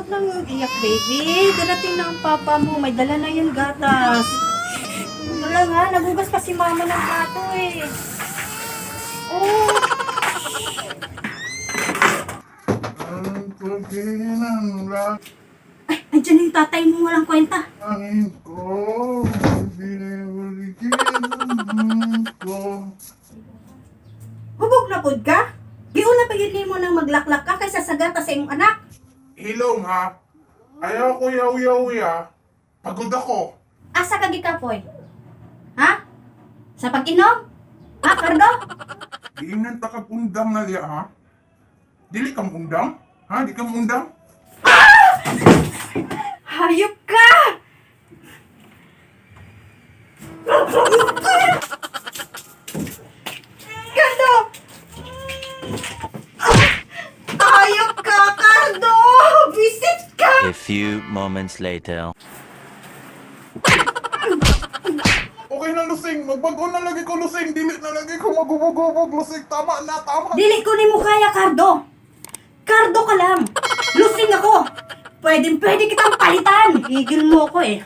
Wag nang iyak, baby. Darating na ang papa mo. May dala na yung gatas. Wala nga, nagugas pa si mama ng plato eh. Oh, Ang pagkinan ay, andyan yung tatay mo, walang kwenta. langit ko, binibigyan ko. Hubog na pod ka? Giuna pa yun nimo nang maglaklak ka kaysa sa gatas sa imong anak. Hello, ma. Ayaw ko yaw-yaw ya. Pagod ako. Asa ka gikapoy? Ha? Sa pag-inom? Ha, Cardo? Giingnan ta kag undang na liya, ha? Dili kang undang? Ha? Di kang undang? Hayop ka! Cardo! Hayop ka, Cardo! Visit ka! A few moments later. Okay na, Lusing. Magbago na lagi ko, Lusing. Dili na lagi ko magubog-gubog, Lusing. Tama na, tama. Dili ko nimo kaya, Cardo! Cardo ka lang! Lusing ako! Pwedeng pwede kitang palitan! Higil mo ko eh.